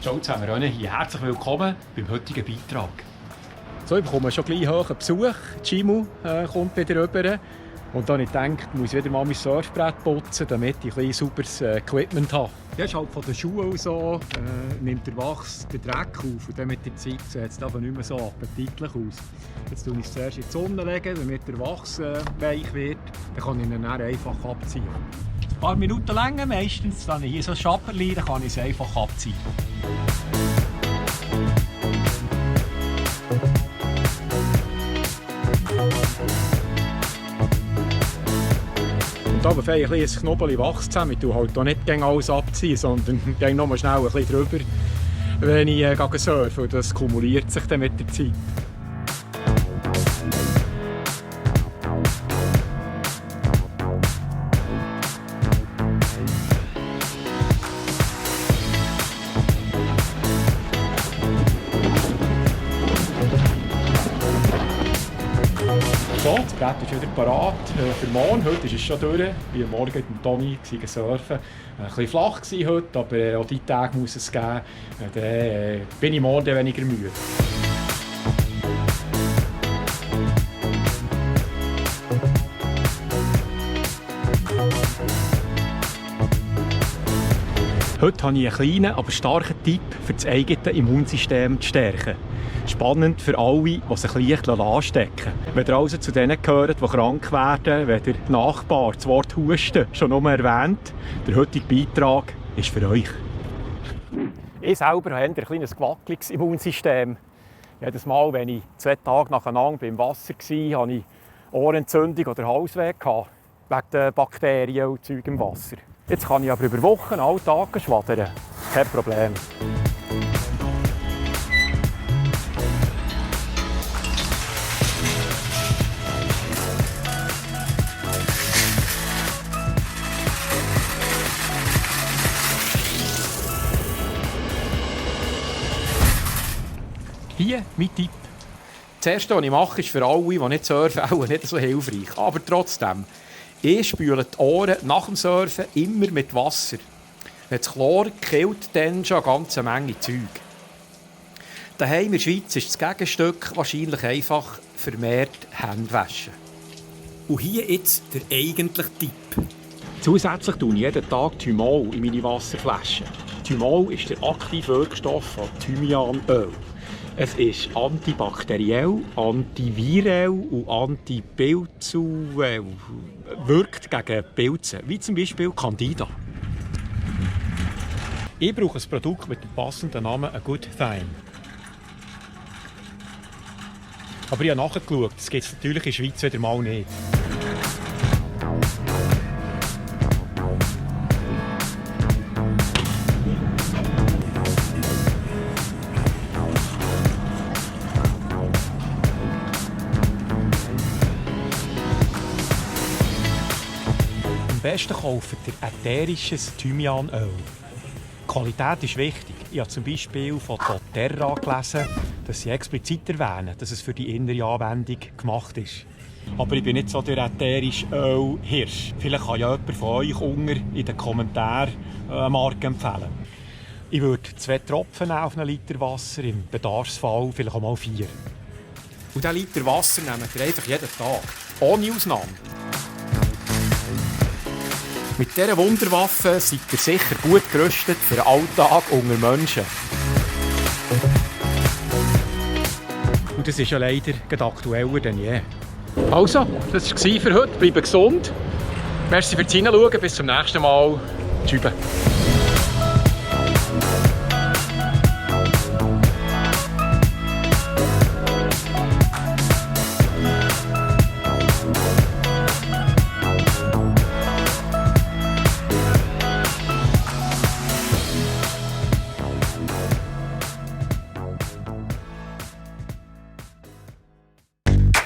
Ciao zusammen, René hier. Herzlich willkommen beim heutigen Beitrag. So, ich bekomme schon gleich hohen Besuch. Chimu kommt wieder rüber. Und dann habe ich gedacht, ich muss wieder mal mein Surfbrett putzen, damit ich ein sauberes Equipment habe. Ja, ist halt von den Schuhen so, nimmt der Wachs den Dreck auf und dann mit der Zeit sieht es aber nicht mehr so appetitlich aus. Jetzt lege ich es zuerst in die Sonne, damit der Wachs weich wird, dann kann ich ihn dann einfach abziehen. Ein paar Minuten länger meistens, dann habe ich hier so ein Schapperli, dann kann ich es einfach abziehen. Und aber ein bisschen Knoblauch Wachs zusammen. Ich tue halt nicht alles abziehen, sondern gehe noch mal schnell ein bisschen drüber, wenn ich surfe. Und das kumuliert sich dann mit der Zeit. So, das Brett ist wieder parat für morgen. Heute ist es schon durch. Ich war morgen mit dem Toni surfen. Ein bisschen flach war heute, aber auch diese Tage muss es geben. Dann bin ich morgen weniger müde. Heute habe ich einen kleinen, aber starken Tipp für das eigene Immunsystem zu stärken. Spannend für alle, die sich leicht anstecken lassen. Wenn ihr also zu denen gehört, die krank werden, wenn der Nachbar das Wort Husten schon nur erwähnt, der heutige Beitrag ist für euch. Ich selber habe ein kleines gewackeliges Immunsystem. Jedes Mal, wenn ich 2 Tage nacheinander beim Wasser war, hatte ich Ohrenentzündung oder Halsweh wegen den Bakterien und Zeug im Wasser. Jetzt kann ich aber über Wochen alle Tage schwaddern. Kein Problem. Hier mein Tipp. Das Erste, was ich mache, ist für alle, die nicht surfen, auch nicht so hilfreich. Aber trotzdem, ich spüle die Ohren nach dem Surfen immer mit Wasser. Das Chlor killt dann schon eine ganze Menge Zeug. Daheim in der Schweiz ist das Gegenstück wahrscheinlich einfach vermehrt Hände waschen. Und hier jetzt der eigentliche Tipp. Zusätzlich tue ich jeden Tag Thymol in meine Wasserflaschen. Thymol ist der aktive Wirkstoff von Thymianöl. Es ist antibakteriell, antivirell und antipilzuell. Wirkt gegen Pilze, wie zum Beispiel Candida. Ich brauche ein Produkt mit dem passenden Namen A Good Thing. Aber ich habe nachgeschaut, das gibt es natürlich in der Schweiz wieder mal nicht. Am besten kauft ihr ätherisches Thymianöl. Die Qualität ist wichtig. Ich habe zum Beispiel von doTERRA gelesen, dass sie explizit erwähnen, dass es für die innere Anwendung gemacht ist. Aber ich bin nicht so der ätherische Öl-Hirsch. Vielleicht kann ja jemand von euch unten in den Kommentaren eine Marke empfehlen. Ich würde 2 Tropfen auf 1 Liter Wasser, im Bedarfsfall vielleicht auch mal 4. Und diesen Liter Wasser nehmt ihr einfach jeden Tag, ohne Ausnahme. Mit dieser Wunderwaffe seid ihr sicher gut gerüstet für den Alltag unter Menschen. Und das ist ja leider aktueller denn je. Also, das war es für heute. Bleibt gesund. Merci fürs Hineinschauen. Bis zum nächsten Mal. Tschüss.